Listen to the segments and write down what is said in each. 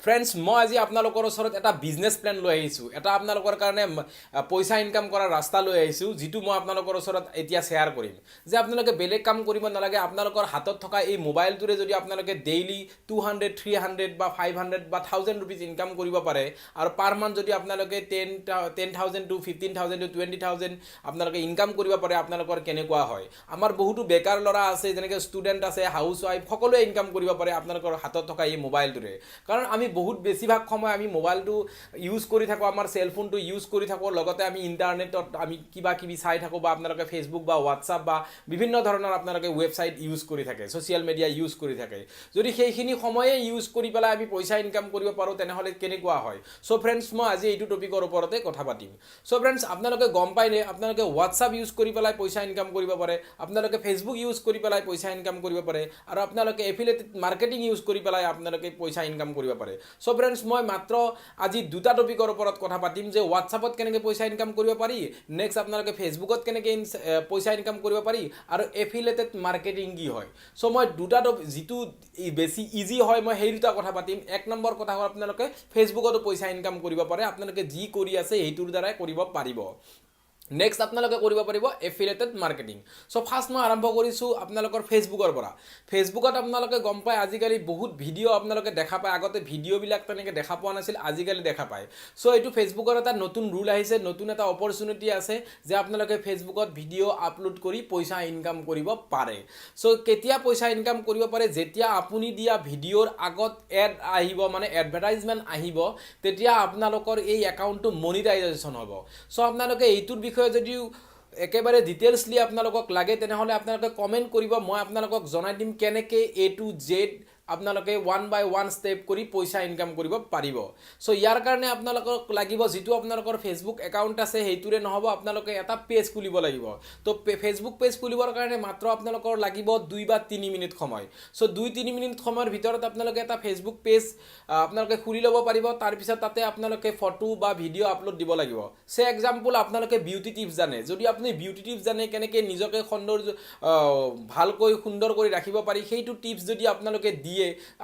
Friends, মই আজি আপোনালোকৰ ওচৰত এটা বিজনেছ প্লেন লৈ আহিছোঁ। এটা আপোনালোকৰ কাৰণে পইচা ইনকাম কৰাৰ ৰাস্তা লৈ আহিছোঁ, যিটো মই আপোনালোকৰ ওচৰত এতিয়া শ্বেয়াৰ কৰিম যে আপোনালোকে বেলেগ কাম কৰিব নালাগে। আপোনালোকৰ হাতত থকা এই মোবাইলটোৰে যদি আপোনালোকে ডেইলি 200, 300 বা 500 বা 1000 ৰুপিজ ইনকাম কৰিব পাৰে আৰু পাৰ মান্থ যদি আপোনালোকে 10,000 to 15,000 to 20,000 আপোনালোকে ইনকাম কৰিব পাৰে, আপোনালোকৰ কেনেকুৱা হয়? আমাৰ বহুতো বেকাৰ ল'ৰা আছে, যেনেকৈ ষ্টুডেণ্ট আছে, হাউচ ৱাইফ, সকলোৱে ইনকাম কৰিব পাৰে আপোনালোকৰ হাতত থকা এই মোবাইলটোৰে। কাৰণ আমি বহুত বেছিভাগ সময় আমি মোবাইলটো ইউজ কৰি থাকোঁ, আমাৰ চেলফোনটো ইউজ কৰি থাকোঁ। লগতে আমি ইণ্টাৰনেটত আমি কিবা কিবি চাই থাকোঁ বা আপোনালোকে ফেচবুক বা হোৱাটছআপ বা বিভিন্ন ধৰণৰ আপোনালোকে ৱেবছাইট ইউজ কৰি থাকে, ছ'চিয়েল মিডিয়া ইউজ কৰি থাকে। যদি সেইখিনি সময়ে ইউজ কৰি পেলাই আমি পইচা ইনকাম কৰিব পাৰোঁ, তেনেহ'লে কেনেকুৱা হয়? চ' ফ্ৰেণ্ডছ, মই আজি এইটো টপিকৰ ওপৰতে কথা পাতিম। চ' ফ্ৰেণ্ডছ, আপোনালোকে গম পাইনে, আপোনালোকে হোৱাটছআপ ইউজ কৰি পেলাই পইচা ইনকাম কৰিব পাৰে, আপোনালোকে ফেচবুক ইউজ কৰি পেলাই পইচা ইনকাম কৰিব পাৰে আৰু আপোনালোকে এফিলেটেড মাৰ্কেটিং ইউজ কৰি পেলাই আপোনালোকে পইচা ইনকাম কৰিব পাৰে। চ' ফ্ৰেণ্ডছ, মই মাত্ৰ আজি দুটা টপিকৰ ওপৰত কথা পাতিম যে হোৱাটছআপত কেনেকৈ পইচা ইনকাম কৰিব পাৰি, নেক্সট আপোনালোকে ফেচবুকত কেনেকৈ পইচা ইনকাম কৰিব পাৰি আৰু এফিলেটেড মাৰ্কেটিং কি হয়। চ' মই দুটা টপিক, যিটো বেছি ইজি হয়, মই সেই দুটা কথা পাতিম। এক নম্বৰ কথা হ'ল, আপোনালোকে ফেচবুকতো পইচা ইনকাম কৰিব পাৰে। আপোনালোকে যি কৰি আছে, সেইটোৰ দ্বাৰাই কৰিব পাৰিব। নেক্সট আপোনালোকে কৰিব পাৰিব এফিলেটেড মাৰ্কেটিং। চ' ফাৰ্ষ্ট মই আৰম্ভ কৰিছোঁ আপোনালোকৰ ফেচবুকৰ পৰা। ফেচবুকত আপোনালোকে গম পায়, আজিকালি বহুত ভিডিঅ' আপোনালোকে দেখা পায়। আগতে ভিডিঅ'বিলাক তেনেকৈ দেখা পোৱা নাছিল, আজিকালি দেখা পায়। চ' এইটো ফেচবুকৰ এটা নতুন ৰুল আহিছে, নতুন এটা অপৰচুনিটি আছে যে আপোনালোকে ফেচবুকত ভিডিঅ' আপলোড কৰি পইচা ইনকাম কৰিব পাৰে। চ' কেতিয়া পইচা ইনকাম কৰিব পাৰে? যেতিয়া আপুনি দিয়া ভিডিঅ'ৰ আগত এড আহিব, মানে এডভাৰটাইজমেণ্ট আহিব, তেতিয়া আপোনালোকৰ এই একাউণ্টটো মনিটাইজেশ্যন হ'ব। চ' আপোনালোকে এইটোৰ বিষয়ে যদিও একেবাৰে ডিটেইলছলি আপোনালোকক লাগে, তেনেহ'লে আপোনালোকে কমেণ্ট কৰিব। মই আপোনালোকক জনাই দিম কেনেকৈ এ টু জেড আপোনালোকে ওৱান বাই ওৱান ষ্টেপ কৰি পইচা ইনকাম কৰিব পাৰিব। চ' ইয়াৰ কাৰণে আপোনালোকক লাগিব, যিটো আপোনালোকৰ ফেচবুক একাউণ্ট আছে, সেইটোৰে নহ'ব, আপোনালোকে এটা পেজ খুলিব লাগিব। তো ফেচবুক পেজ খুলিবৰ কাৰণে মাত্ৰ আপোনালোকৰ লাগিব 2 বা 3 মিনিট সময়। চ' 2-3 মিনিট সময়ৰ ভিতৰত আপোনালোকে এটা ফেচবুক পেজ আপোনালোকে খুলি ল'ব পাৰিব। তাৰপিছত তাতে আপোনালোকে ফটো বা ভিডিঅ' আপলোড দিব লাগিব। চে এক্সাম্পল, আপোনালোকে বিউটি টিপছ জানে। যদি আপুনি বিউটি টিপছ জানে, কেনেকৈ নিজকে সৌন্দৰ্য ভালকৈ সুন্দৰ কৰি ৰাখিব পাৰি, সেইটো টিপছ যদি আপোনালোকে দিয়ে,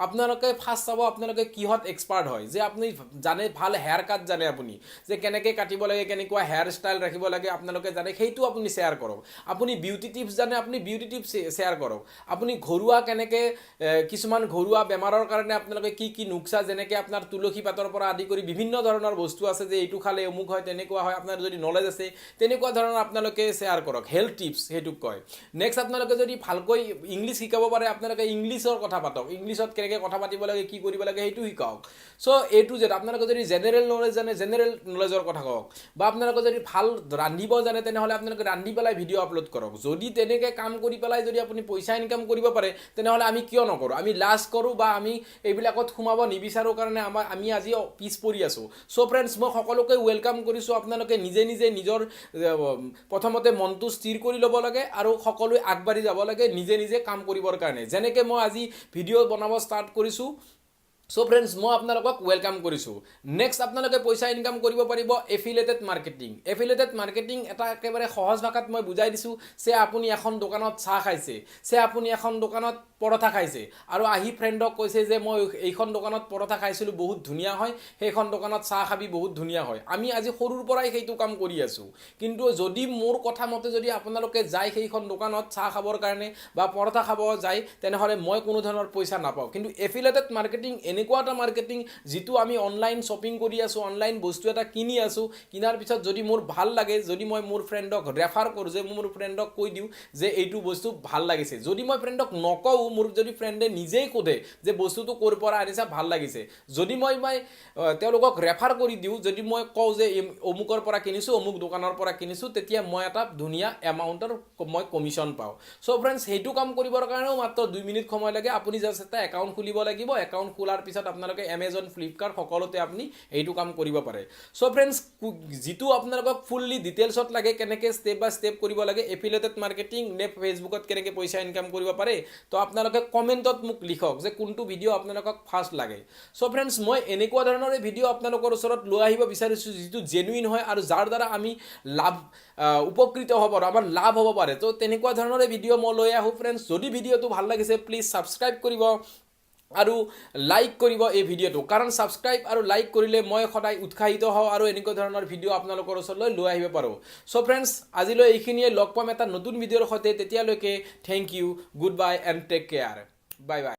আপোনালোকে ফাৰ্ষ্ট চাব আপোনালোকে কিহত এক্সপাৰ্ট হয়, যে আপুনি জানে ভাল হেয়াৰ কাট জানে আপুনি, যে কেনেকৈ কাটিব লাগে, কেনেকুৱা হেয়াৰ ষ্টাইল ৰাখিব লাগে আপোনালোকে জানে, সেইটো আপুনি শ্বেয়াৰ কৰক। আপুনি বিউটি টিপছ জানে, আপুনি বিউটি টিপছ শ্বেয়াৰ কৰক। আপুনি ঘৰুৱা কেনেকৈ কিছুমান ঘৰুৱা বেমাৰৰ কাৰণে আপোনালোকে কি কি নুক্সা, যেনেকৈ আপোনাৰ তুলসী পাতৰ পৰা আদি কৰি বিভিন্ন ধৰণৰ বস্তু আছে যে এইটো খালে অমুক হয়, তেনেকুৱা হয়, আপোনাৰ যদি নলেজ আছে, তেনেকুৱা ধৰণৰ আপোনালোকে শ্বেয়াৰ কৰক। হেল্থ টিপছ সেইটোক কয়। নেক্সট, আপোনালোকে যদি ভালকৈ ইংলিছ শিকাব পাৰে, আপোনালোকে ইংলিছৰ কথা পাতক। ইংলিছত কেনেকৈ কথা পাতিব লাগে, কি কৰিব লাগে, সেইটো শিকাওক। চ' এ টু জেড আপোনালোকে যদি জেনেৰেল নলেজ জানে, জেনেৰেল নলেজৰ কথা কওক। বা আপোনালোকে যদি ভাল ৰান্ধিব জানে, তেনেহ'লে আপোনালোকে ৰান্ধি পেলাই ভিডিঅ' আপলোড কৰক। যদি তেনেকৈ কাম কৰি পেলাই যদি আপুনি পইচা ইনকাম কৰিব পাৰে, তেনেহ'লে আমি কিয় নকৰোঁ? আমি লাজ কৰোঁ বা আমি এইবিলাকত সোমাব নিবিচাৰোঁ কাৰণে আমি আজি পিছ পৰি আছোঁ। চ' ফ্ৰেণ্ডছ, মই সকলোকে welcome কৰিছোঁ। আপোনালোকে নিজে নিজে নিজৰ প্ৰথমতে মনটো স্থিৰ কৰি ল'ব লাগে আৰু সকলোৱে আগবাঢ়ি যাব লাগে নিজে নিজে কাম কৰিবৰ কাৰণে, যেনেকৈ মই আজি ভিডিঅ' বনাব ষ্টাৰ্ট কৰিছোঁ। চ' ফ্ৰেণ্ডছ, মই আপোনালোকক welcome কৰিছোঁ। নেক্সট, আপোনালোকে পইচা ইনকাম কৰিব পাৰিব এফিলেটেড মাৰ্কেটিং। এফিলেটেড মাৰ্কেটিং এটা একেবাৰে সহজ ভাষাত মই বুজাই দিছোঁ যে আপুনি এখন দোকানত চাহ খাইছে, যে আপুনি এখন দোকানত পৰঠা খাইছে আৰু আহি ফ্ৰেণ্ডক কৈছে যে মই এইখন দোকানত পৰঠা খাইছিলোঁ, বহুত ধুনীয়া হয়, সেইখন দোকানত চাহ খাবি, বহুত ধুনীয়া হয়। আমি আজি সৰুৰ পৰাই সেইটো কাম কৰি আছোঁ। কিন্তু যদি মোৰ কথা মতে যদি আপোনালোকে যায় সেইখন দোকানত চাহ খাবৰ কাৰণে বা পৰঠা খাব যায়, তেনেহ'লে মই কোনো ধৰণৰ পইচা নাপাওঁ। কিন্তু এফিলেটেড মাৰ্কেটিং এনেকুৱা এটা মাৰ্কেটিং, যিটো আমি অনলাইন শ্বপিং কৰি আছোঁ, অনলাইন বস্তু এটা কিনি আছোঁ, কিনাৰ পিছত যদি মোৰ ভাল লাগে, যদি মই মোৰ ফ্ৰেণ্ডক ৰেফাৰ কৰোঁ, যে মোৰ ফ্ৰেণ্ডক কৈ দিওঁ যে এইটো বস্তু ভাল লাগিছে, যদি মই ফ্ৰেণ্ডক নকওঁ, মোৰ যদি ফ্ৰেণ্ডে নিজেই সোধে যে বস্তুটো ক'ৰ পৰা আনিছা, ভাল লাগিছে, যদি মই তেওঁলোকক ৰেফাৰ কৰি দিওঁ, যদি মই কওঁ যে অমুকৰ পৰা কিনিছোঁ, অমুক দোকানৰ পৰা কিনিছোঁ, তেতিয়া মই এটা ধুনীয়া এমাউণ্টৰ মই কমিশ্যন পাওঁ। চ' ফ্ৰেণ্ডছ, সেইটো কাম কৰিবৰ কাৰণেও মাত্ৰ 2 মিনিট সময় লাগে। আপুনি জাষ্ট এটা একাউণ্ট খুলিব লাগিব। একাউণ্ট খোলাৰ পিছত আপোনালোকে এমেজন, ফ্লিপকাৰ্ট সকলোতে আপুনি এইটো কাম কৰিব পাৰে। চ' ফ্ৰেণ্ডছ, যিটো আপোনালোকক ফুল্লি ডিটেইলছত লাগে, কেনেকৈ ষ্টেপ বাই ষ্টেপ কৰিব লাগে এফিলেটেড মাৰ্কেটিং নে ফেচবুকত কেনেকৈ পইচা ইনকাম কৰিব পাৰে, তো আপোনালোকে কমেণ্টত মোক লিখক যে কোনটো ভিডিঅ' আপোনালোকক ফাৰ্ষ্ট লাগে। চ' ফ্ৰেণ্ডছ, মই এনেকুৱা ধৰণৰে ভিডিঅ' আপোনালোকৰ ওচৰত লৈ আহিব বিচাৰিছোঁ, যিটো জেনুইন হয় আৰু যাৰ দ্বাৰা আমি লাভ উপকৃত হ'ব পাৰোঁ, আমাৰ লাভ হ'ব পাৰে। তো তেনেকুৱা ধৰণৰে ভিডিঅ' মই লৈ আহোঁ। ফ্ৰেণ্ডছ, যদি ভিডিঅ'টো ভাল লাগিছে, প্লিজ ছাবস্ক্ৰাইব কৰিব। আৰু লাইক কৰিব এই ভিডিঅ'টো, কাৰণ ছাবস্ক্ৰাইব আৰু লাইক কৰিলে মই সদায় উৎসাহিত হওঁ আৰু এনেকুৱা ধৰণৰ ভিডিঅ' আপোনালোকৰ ওচৰলৈ লৈ আহিব পাৰোঁ। চ' ফ্ৰেণ্ডছ, আজিলৈ এইখিনিয়ে। লগ পাম এটা নতুন ভিডিঅ'ৰ সৈতে। তেতিয়ালৈকে thank you, good bye and take care, bye bye.